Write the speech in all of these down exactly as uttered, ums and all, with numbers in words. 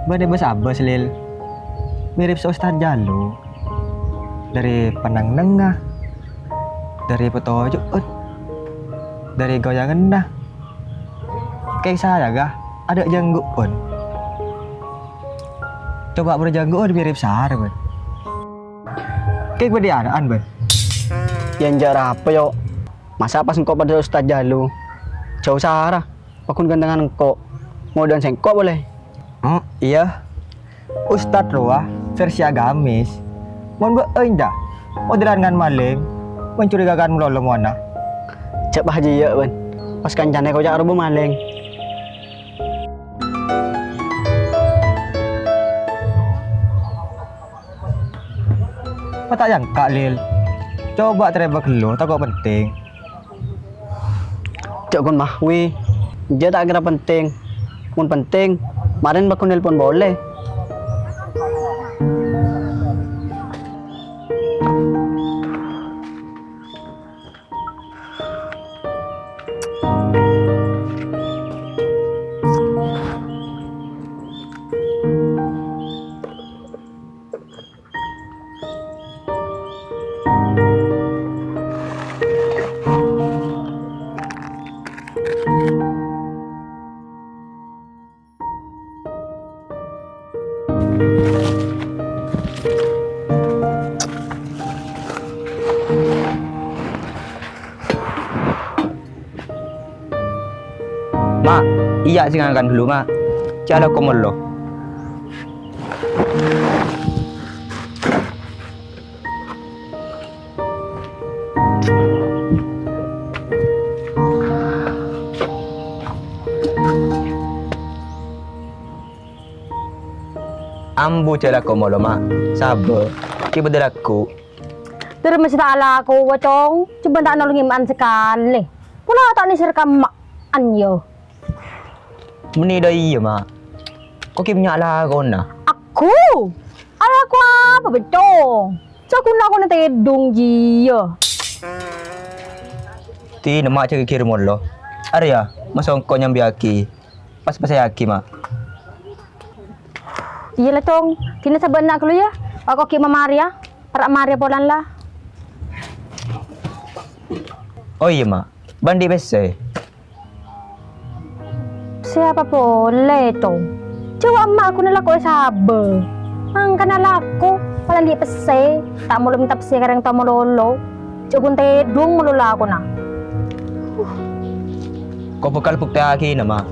Bâdâ bâs-abâs, Lil. Mirip sè Ustad Jalu. Dâri pennengnganna, dâri patoju'na, dâri goyanganna. Kèng sayaga adâ' jânggu'na. Coba' bârâ jânggu'na mirip sara, bân. Kèng bâdâ ana'an, bân. Yâ, enjâ' arapa, yo? Masa' pas engko' padâ Ustad Jalu? Jhâu sara, paggun gantèngan engko'. Ngodâ'ân sèngko' polè. Oh, iyâ. Ustad rowa versi agamis. Mon bâ'na, Inda, modelan ngan malèng, mencurigakan malolo mowana. Jhâ' pahajiyâ, bân. Pas kancana èkoca' rowa malèng. Pas ta' nyangka, Lil. Coba' tarèma ghâllu, tako' penting. Jhâ' ghun mah, Wi. Jhâ' ta' kèra penting. Mon penting, marèn paggun nelpon polè. Ma', iyâ' sè ngangkat ghâllu, Ma'. Jhâ' alako mollo. Ambu jhâ' alako mollo, Ma'. Sabâ, ghi' bâdâ lagu. Dârâmma sè ta' alakowa, Cong. Jhâ' bân ta' nolongè emma'an sakalè. Pola ta' nèser ka emma'an, yâ. Mennè dâ' iyâ, Ma'. Ko' ghi' bânnya' lakona. Aku? Alako apa, Cong? Jhâ' ghun lakona tèdung jiyâ. Dinah, Ma', jhâ' ghighir mollo. Arèya, maso' engko' nyambiyâghi. Pas pèssèyaghi, Ma'. Iyâ la, Cong. Dinah sabâ' enna' ghâllu, yâ. Ako ghi' mamarèya. Para' marèya polana la. Oh, iyâ, Ma'. Bâ'na andi' pèssè? Sè apa polè, Cong? Jhâ' emma' ghun alakoè sabâ. Mangkana lako, pola andi' pèssè. Ta' molo mènta pèssè ka orèng towa malolo. Jhâ' ghun tèdung malolo lakona. Ko' bhâkal buktèyaghina, Ma'.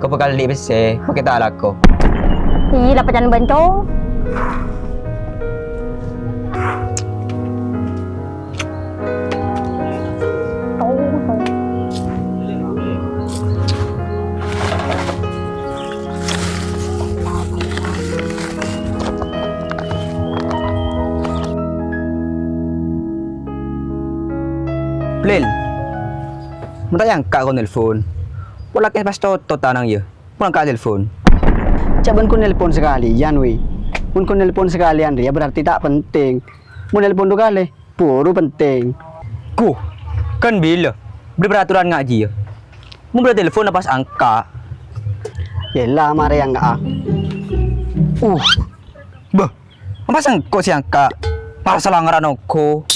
Ko' bhâkal andi' pèssè, makè ta' alako. Ih, la pècan bân, Cong. Lil, mon ta' nyangka ko' nelpon. Pola kèng pas toto' tanang, yâ. Mon angka' telpon. Jhâ' bân ghun nelpon sakalèyan, Wi. Mon ghun nelpon sakalèyan rèya berarti ta' penting. Mon nelpon du kalè, buru penting. Ghu, kan bilâ? Bâdâ peraturan nga' jiyâ. Mon bâdâ telpon pas angka'. Yella, marè angka'a. Uh. Bâh, pas engko' sè angka'. Pas salangaran ongghu.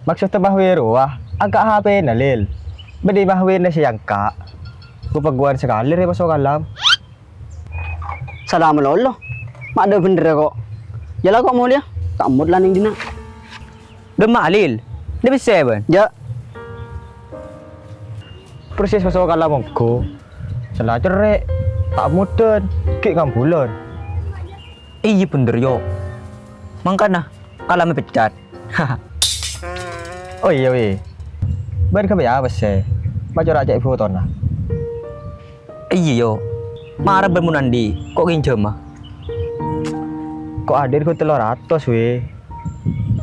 Maksodda Mahwi rowa angka' H P-na, Lil. Bânnè Mahwina sè angka'. Ghu-pagghuwân sakalè rè, Paso Kalam. Sala malolo. Ma' dâ' bhendherra ko'. Yâ la ko' molèya. Kaemmot la neng dinna'. Dâmma'a, Lil. Dâ' pèssè, bân? Jhâ'. Persis Paso Kalam ongghu. Sala cerrè', ta' moddhân, ghi' ngambulân. Iyâ bhendher, yo. Mangkana, Kalam èpeccat. Oh iyâ, Wi. Bân ghâbây apa sè? Macora' cè' fotona. Iyâ, yo. Mara bân mon andi', ko' ngènjhâmâ. Ko' andi' ghu tello ratos, Wi.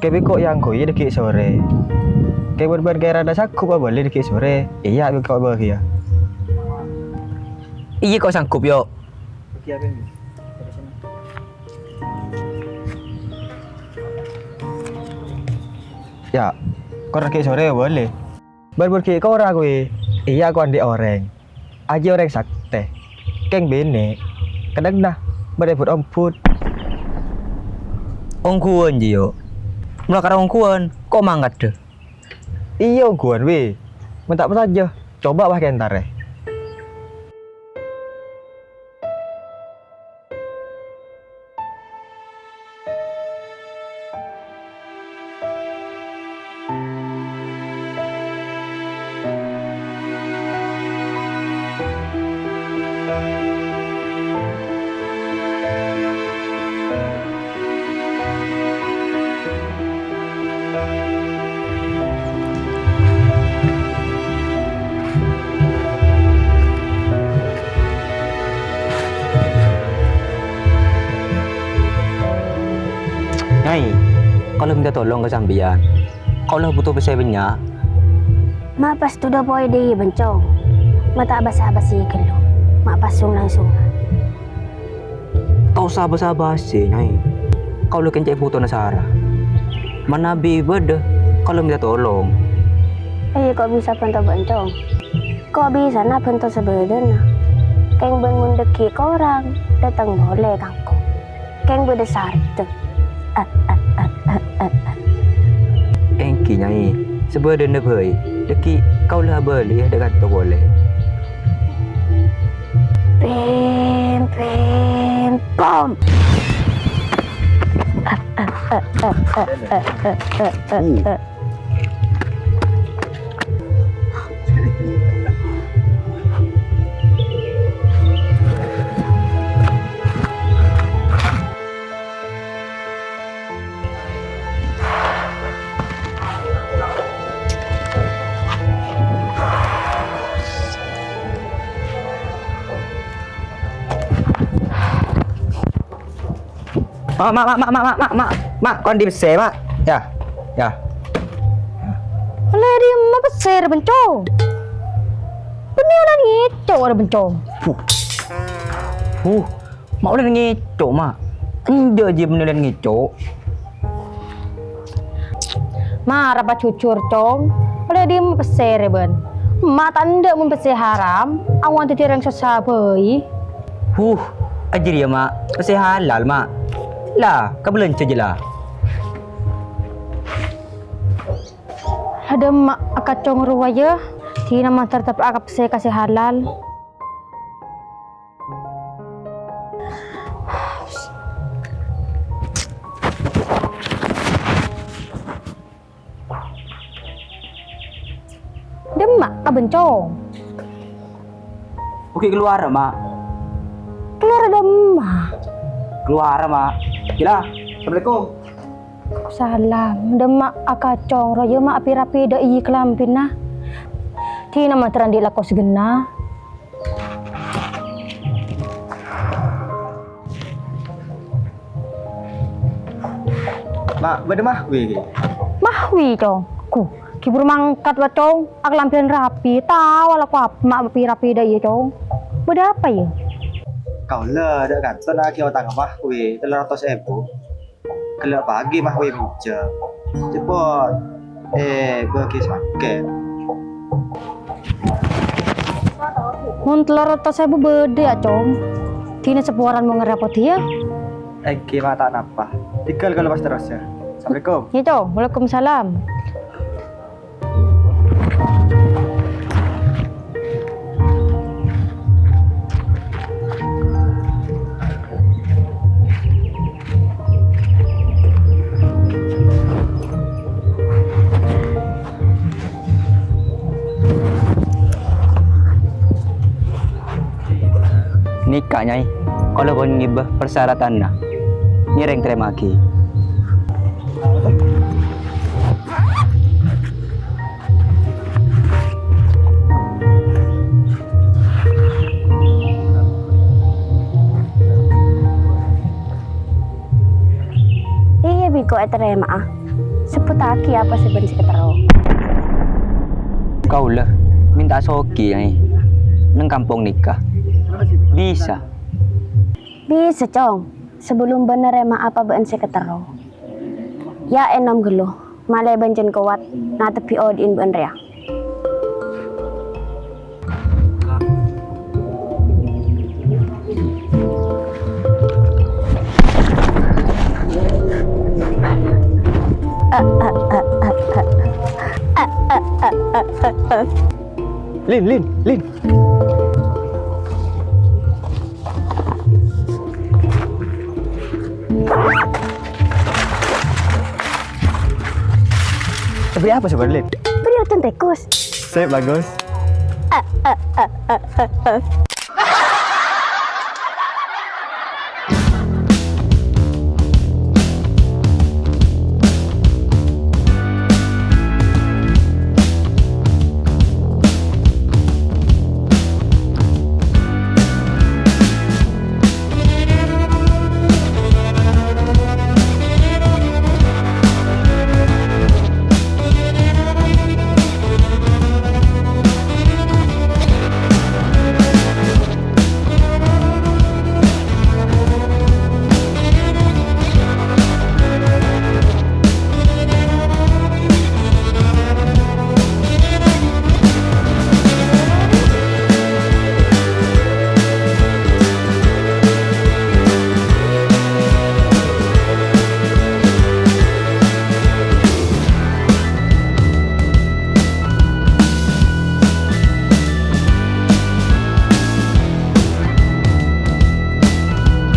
Kèbâ ko' èangghuy dâgghi' sorè. Kèbâ bân kèrana sanggup abâli dâgghi' sorè. Iyâ, ko' bâgiyâ. Iyâ, ko' sanggup, yo. Yâ, kor ghi' sorè abâli. Bân mon ghi' kora kowe, iyâ ko' andi' orèng. Ajiyâ orèng saktè. Kèng binè', kadhâng na bâdâ but-ombut. Ongghuwân, Jiyo. Mola karo ongghuwân, ko' mangkaddhâ. Iyâ, ongghuwân, wi. Mon ta' parcajâ, coba, wah, kèntarè. Nyai, kaulâ mènta tolong ka sampèyan. Kaulâ bhuto pèssè bânnya'. Ma' pas todâ poy dhi' bân Cong. Ma' ta' basa-basi ghâllu. Ma' pas sung-langsung. Ta' osa basa-basi, Nyai. Kaulâ kèng cè' bhutona sara. Manabi bâdâ, kaulâ mènta tolong. Iyâ, ko' bisa bhânto bân Cong. Ko' bisana bhânto sabâdâna. Kèng bân mon dhâggi' korang, dâteng polè ka engko'. Kèng bâdâ sarètta. Èngghi, Nyai, sabâdâna bhâi, dhâggi' kaulâ abâliyâ dâ' kanto polè. Pim, pim, pom. Ma', ma', ma', ma', kondi pèssè, ma'. Yâ, yâ. Lè, dimma pèssè rè, Bân Cong? Bânnè ollè ngèco' rè, Bân Cong. Huh. Huh. Ma' ollè ngèco', ma'. Enjâ' jiyâ bânnè ollè ngèco'. Mara pajhujhur, Cong. Ollè dimma pèssè rè, bân? Ma' ta' endâ' mon pèssè haram, awan dhâddhi orèng sossa bhâi. Huh, ajâriyâ, ma'. Pèssè halal, ma'. La, kabâlânjhâ jiyâ, la. Adâ, ma', akacong rowa, yâ. Dina mandhâr teppa' ka pèssè ka sè halal. Dimma, Bân Cong? Oke, keluar, Ma'. Keluar dimma? Keluar, Ma'. Gila. Assalamualaikum. Salam. Dimma, akacong rowa, yâ, ma', pi-rapi dâ' iyâ kalambhina. Dina mandhâr andi' lako saghenna. Ma', bâdâ Mahwi ghi? Mahwi, Cong. Ghu, ghi buru mangkat, wa, Cong. Akalambhiyân rapi. Tao la, ko apa, ma', pi-rapi dâ' iyâ, Cong. Bâdâ apa, yâ? Kaulâ dâ' kanto naghi otang Mahwi tello ratos èbu. Ghellâ' pagi Mahwi minjhâm. Cepot, eh, bâgi sakè'. Mon tello ratos èbu bâdâ, yâ, Cong. Dina saporana mon ngarapodi, yâ. Èngghi, Ma', ta' napa. Tinggal kaulâ pas terros, yâ. Assalamualaikum. Yâ, Cong. Waalaikumsalam. Nèka, Nyai, kaulâ pon ngibâ parsaratanna. Ngèrèng tarèma'aghi. Iyâ, bi' engko' ètarèma'a. Sebbhuttaghi apa sè bân sè katerro. Kaulâ mènta soghi, Nyai, neng kampong nèka. Bisa? Bisa, Cong. Sabellun bân narèma apa bân sè katerro, yâ, ènom ghâllu, malè bân jân kowat ngatebbhi odi'na bân rèya. Lin, Lin, Lin. Bâḍâ apa, Sobat Lin? Bâḍâ oḍon tèkos. Sip, bagus.